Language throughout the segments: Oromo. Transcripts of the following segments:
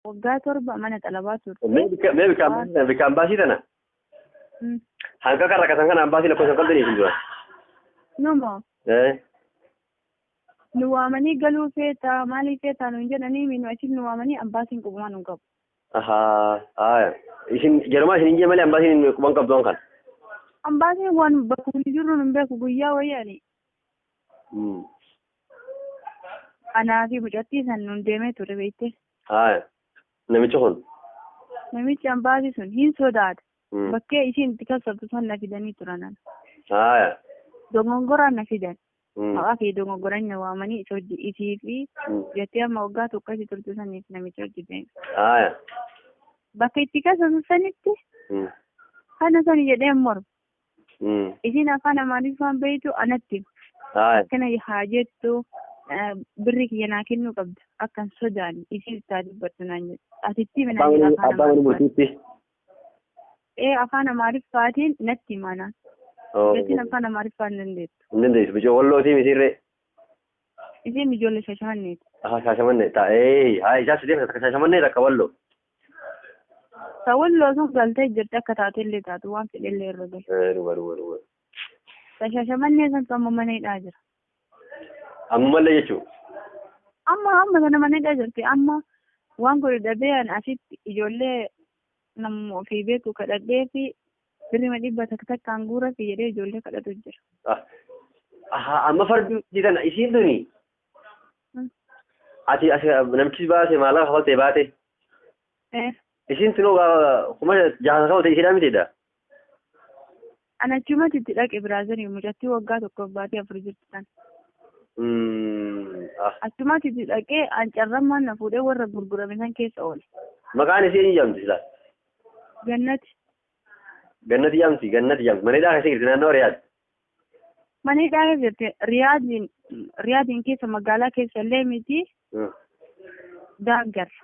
Waggaa 7 mana xalabaa turte. Mee bikka ambaasii tana hanqa kan rakkatan kana ambaasii lakkoofsa qabdanii isin dura. Numo nu waamanii galuu feetaa maalii feetaa nuun jedhanii nu achitti nu waamanii ambaasiin qubumaa nu qabu. Ahaa, haa, isin jarumaa isin hin jee malee ambaasiin quban qabdu waan kana. Ambaasiin waan bakka hin jirru nun beeku guyyaa wayyaani. Anaa fi mucattii san nun deemee ture beekte. Haa, namichi kun. Namichi ambaasii sun hin sodaata. Bakkee isiin itti kassabtu san na fidanii turan. Haa. Dogongoraan na fidan. Maqaa fi dogongoraan na waamanii isa hojii isii fi jettee amma waggaa tokko asii turte saniif namicha hojii deeme. Haa. Bakka itti kassabtu sanitti kana sani jedhee morma. Isiin afaan Amaariffaan beektu anatti. Akkana haa jettu birri kiyya naa kennuu qabda. Akkan sodaanne isiin itti haa dubbattu naan jedhe. Asitti himi naan jedhe afaan Abbaa mana Amaariffaatiin. murtiitti. Afaan Amaariffaatiin natti hima naan. Jettiin afaan Amaariffaa hin dandeettu. Hin dandeessu. Bichoo wallootii misiirree. Isiin ijoollee Shaashamanneeti. Aha, Shaashamannee. Taa'ee haa isaas deemsa takka Shaashamannee takka walloo. Ta walloo sun galtee jirti akka taatellee taatu waan fedhellee irra gahe. Dhuga dhuga dhuga. Ta Shaashamannee san amma mana hidhaa jira. Ammallee jechuun. Amma sana mana hidhaa jirti. Amma waan godhu dhabee ani asitti ijoollee namuma ofii beeku kadhadhee fi birrima dhibba takka takkaan guura fi jedhee ijoollee kadhatu jira. Aha, amma fardi tana isiin tuni. Ati as namichi baase maallaqa kafaltee baate. Isiin tunuu 6,000 kafaltee isiidhaa mitiidha. Ana achumatti itti dhaqe biraazarii mucattii waggaa 1 baatee 4 jirtu sana. Achumatti itti dhaqee an carrammaan na fuudhee warra gurgurame san keessa oole. Maqaan isii eenyu jedhamti silaa? Gannati. Gannati jedhamti, Gannati jedhamti. Mana hidhaa keessa jirti naannoo Riyaad. Mana hidhaa keessa jirti. Riyaadiin keessa magaalaa keessa illee miti. Daangarra.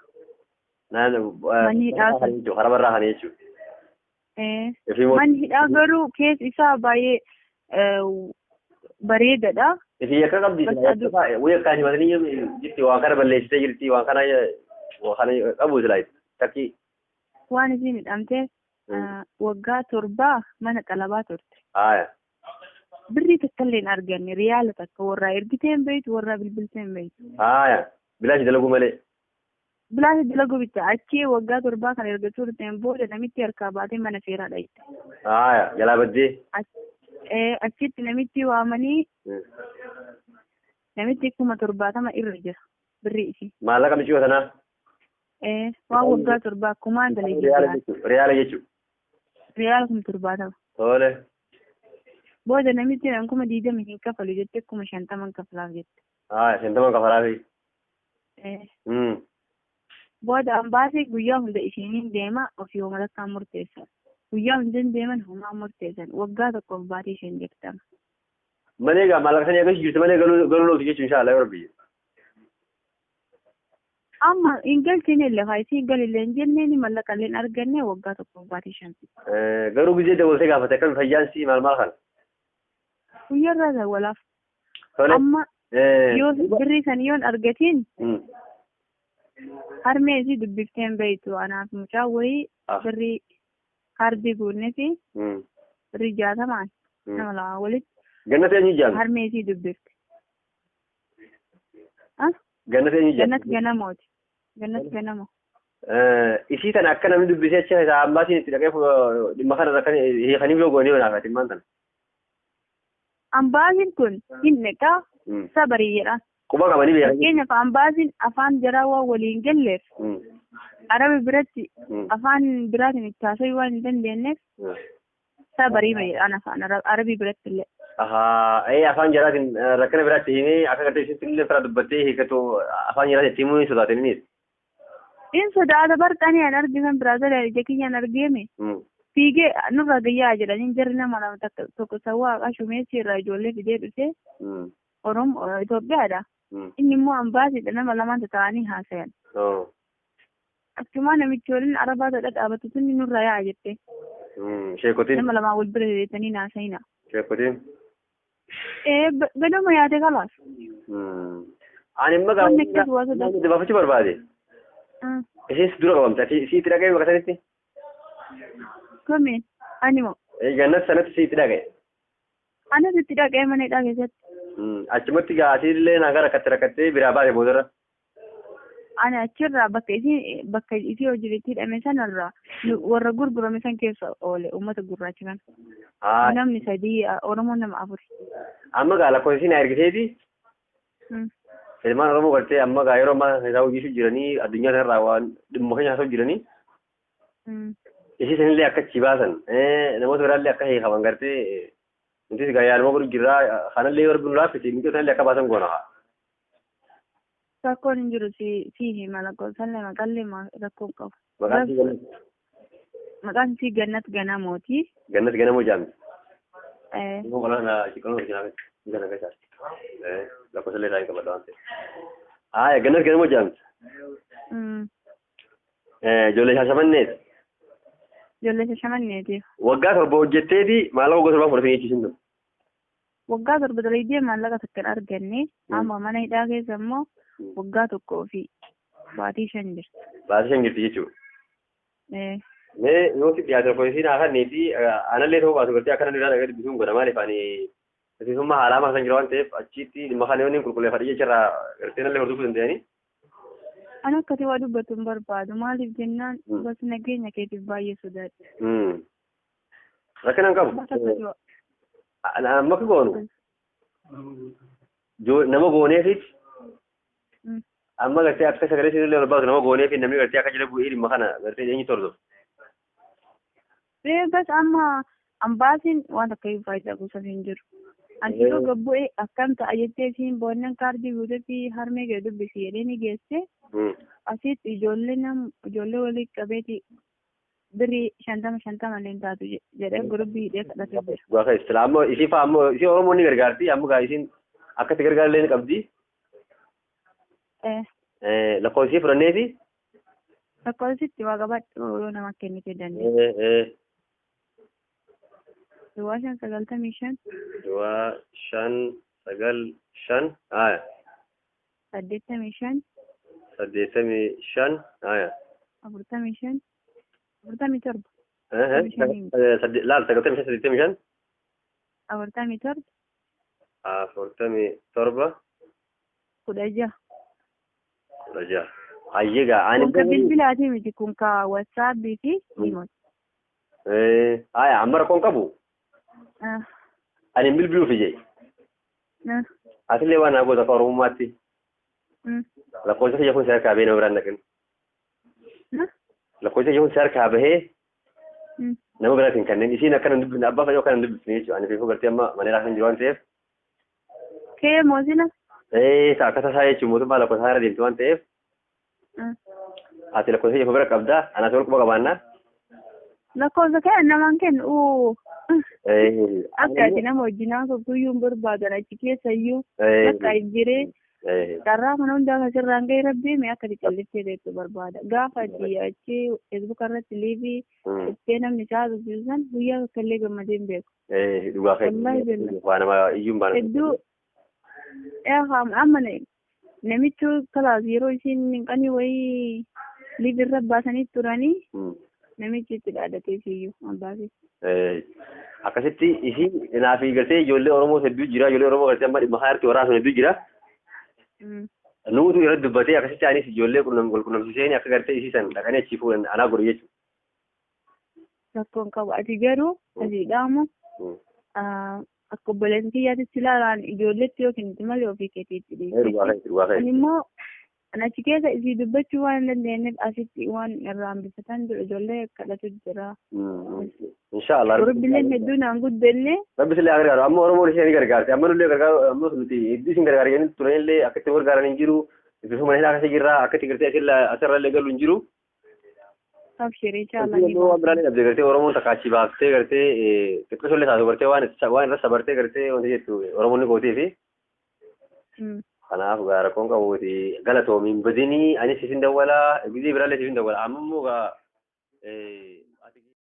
Naannoo Manni hidhaa sun. Karaa barraa kana jechuudha. Manni hidhaa garuu keessi isaa baay'ee bareedaadha. Ifii yakka qabdi. Wayii akka himatanii jirti waan kana balleessitee jirti waan kana qabu silaa takki. Waan isiin hidhamtee waggaa 7 mana xalabaa turte. Haaya. Birrii takka illee hin arganne riyaala takka warraa ergitee hin beektu warraa bilbiltee hin beektu. Haaya. Bilaashi dalaguu malee. Bilaashi dalaguu bitta achii waggaa 7 kana erga turteen booda namitti harkaa baatee mana seeraa dhayite. Haaya. Jalaa baddee. Achitti namitti waamanii namitti 70,000 irra jira birrii isii. Maallaqa miciyoo sanaa. Waan waggaa 7 kumaan dalagee Riyaala jechuudha. Riyaala jechuudha. Riyaala 70,000. Tole. Booda namitti 20,000 hin kafalu jettee 50,000 kafalaaf jette. Haa, 50 kafalaafi. Booda ambaasii guyyaa hunda isheen deema ofii homaa takkaan murteessan. Guyyaa hunda deeman homaa murteessan. Waggaa 1 baatee isheen jirtama. Malee egaa maallaqa sanii agarsiisu jirti malee galuu looti jechuun inshaa Allah yoo rabbi. Amma hin galchine lafa isii galillee hin jenneen maallaqa illee hin arganne waggaa 1 baatee shan. Garuu gizee dabaltee gaafate akkami fayyaan sii maal maal kana? Guyyaa irraa dawwalaaf. Amma yoo birrii san yoon argatiin harmee isii dubbiftee hin beektu anaaf mucaa wayii birrii kaardii guunnee fi birrii 60 nama lama walitti. Gannat eenyu jedhamti? Harmee isii dubbifte. Gannat eenyu jedhamti? Gannat Ganamooti. Gannat Ganamo. Isii tana akka namni dubbisee achi isaa ambaasiin itti dhaqee dhimma kana rakkan hiikanii yoo goonee naaf dhimmaan tana. Ambaasiin kun hin dhaqaa sabarii jedha. Quba qabanii beekan. Fakkeenyaaf ambaasiin afaan jaraa waan waliin galleef Arabi biratti afaan biraatiin itti haasa'uu waan hin dandeenyeef sabarii jedhaan afaan Arabii biratti illee. Ahaa, afaan jaraatiin rakkina biraatti himee akka gartee isitti illee fira dubbattee hiikatu afaan jaraatiin itti himuu hin sodaatin innis. In sodaata barxanii an argisan biraa jala ija kiyyaan argeeme. Fiigee nurra gayyaa jedhanii jarri nama lama takka tokko sawwaa qashumeessi irraa ijoollee fidee dhufee Oromoo Itoophiyaadha. Inni immoo ambaasiidha nama lamaan ta'anii haasayan. Achumaa namichi waliin Arabaa ta'e dhaabbatu sunni nurra yaa'a jette. Sheekotiin. Nama lamaan wal bira hiriirtanii haasayina. Sheekotiin. Ganama yaade kalaas. Ani immoo Wanni akkas waa sodaatu. gaafachuu barbaade. Isiis dura qabamte ati isiitti dhaga'e bakka sanitti? Kamiin? Ani moo? Gannat sanatti isiitti dhaga'e. Anas itti dhaga'e mana hidhaa keessatti. Achumatti gaa asiillee nagaa rakkatte rakkattee biraa baate boodarra. Ani achirraa bakka isii hojiitti hidhame sanarraa warra gurgurame san keessa oole uummata gurraacha kana. Namni sadii Oromoon nama afuri. Amma gaa lakkoofsi na ergiteeti. Ilmaan Oromoo gartee amma gaa yeroo ammaa isaa hojii jiranii addunyaa kanarraa waan dhimma keenya haasa'u jiranii. Isii sanillee akka achi baasan namoota biraallee akka hiikaman gartee nutis gaa yaaluma godhu jirraa kanallee yoo arginu laaffise miidhoo sanillee akka baasan goona. Rakkoon hin jiru si hima lakkoofsallee maqaallee rakkoon qabu. Maqaan isii Gannat Ganamooti. Gannat Ganamoo jaamti. Lakkoofsallee isaa hin qabadha waan ta'eef. Gannat Ganamoo jaamti. Ijoollee Shaashamanneeti. Ijoollee Shaashamanneeti. Waggaa 7 hojjetteeti maallaqa waggaa 7 fudhatanii jechuun tun. Waggaa 7 dalaydee maallaqa takka hin arganne amma mana hidhaa keessa immoo waggaa 1 fi baatii 5 jirti. Baatii 5 jirti jechuudha. Mee yoo si dhiyaate lakkoofsi naa kanneeti anallee ta'uu baatu gartee akkana irraa dhagaa dubbisuun godha maaliif ani miseensummaa haaraa maasan jira waan ta'eef achitti dhimma kana yoon qulqulleeffadhe jecharraa gartee nallee hordofuu danda'anii. Ani akkati waa dubbatu hin barbaadu maaliif jennaan bas nageenya keetiif baay'ee sodaadha. Rakkina hin qabu. Amma akka goonu nama gooneefit amma gartee akka sagalee siinillee ol baasu nama gooneefi namni gartee akka jala bu'ee dhimma kana gartee eenyu hordofu. Bas amma ambaasiin waan takka hin faayidaa kuusan hin jiru. Ani yeroo gabbu'e akkam ta'a jettee isiin boonnan kaardii guututti harmee kee dubbisi jedhee ni geesse. Asitti ijoollee walitti qabeeti birrii 50 50 illee taatu jedhee gurubbii hidhee kadhatee jira. Gaafa islaamoo isii fa'aa ammoo isii Oromoon ni gargaarti amma gaa isiin akkatti gargaarullee ni qabdi. Lakkoofsi fudhanneeti. Lakkoofsitti waa qabadhu yoo nama kennite dandeenya. Duwwaa 5 95. Duwwaa 5 9 5. 85. 85. 45. 47. Laal 95 85. 47. 47. 16. 16. Ayyee gaa ani. Kun ka bilbilaatii miti kun ka waatsaapii fi imooti. Amma rakkoon qabu. Ani bilbiluuf ije. Atillee waan naa goota akka Oromummaatti. Lakkoofsa kiyya kun si harkaa bahee nama biraan dhaqin. Lakkoofsa kiyya kun si harkaa bahee nama biraatiin kanneen isiin akkana hin dubbifne abbaa fayyoo akkana hin dubbifne jechuudha. Ani beekuu gartee amma mana irraa kan jiru waan ta'eef. Kee moosina? Akka tasaa jechuun mootummaa lakkoofsa irra deemtu waan ta'eef. Ati lakkoofsa kiyya bira qabdaa anaas wal quba qabaannaa. Lakkoofsa kee namaan kennu. Akka ati nama wajjin haasoftu iyyuu hin barbaadan achi keessa iyyuu bakka jiree carraa kana hundaa asirraan ga'e rabbii mee akka calliftee beektu barbaada. Gaafa ati achi feesbuuk irratti liivii ittee namni isaa haasofsiisu san guyyaa tokko illee gammadee hin beeku. Dhugaa kee waa nama iyyuu hin baana. Hedduu amma namichi kalaas yeroo isiin qanii wayii liivii irra baasanii turanii namichi itti dhaadatee siyyuu ambaasii. Akkasitti isii naafi gartee ijoollee Oromoo hedduu jira ijoollee Oromoo gartee amma dhimma kanarratti waraabsan hedduu jira. Nuutu irratti dubbatee akkasitti anis ijoollee wal qunnamsiiseen akka gartee isii san dhaqanii achii fuudhan anaa godhu jechuudha. Rakkoon qabu ati garuu asii dhaamu akka obboleessi kiyyaatti ilaalaan ijoolleetti yookiin itti malee ofii keetiitti dhiyeessite. Ani immoo achi keessa isii dubbachuu waan hin dandeenyeef asitti waan irraa hambifatan jiru ijoollee kadhatu jira. Inshaallah. Rabbileen hedduu naan guddanne. Rabbi sillee gargaaru amma Oromoon ishee ni gargaarti amma nullee gargaaru amma nuti hedduu isin gargaara jennee turanillee akkatti gargaaran hin jiru. Bifa mana hidhaa akkasii jirra akkatti gartee asirra illee galu hin jiru. Abshir inshaallah. Waan biraan dhabde gartee Oromoon takka achi baaftee gartee xiqqoo illee taatu gartee waan irra sabartee gartee wanti jettu Oromoon ni gooteefi. Kanaaf gaa rakkoon qabuuti galatoomiin badinii anis isin dawwalaa gizee biraallee isin dawwala amma immoo gaa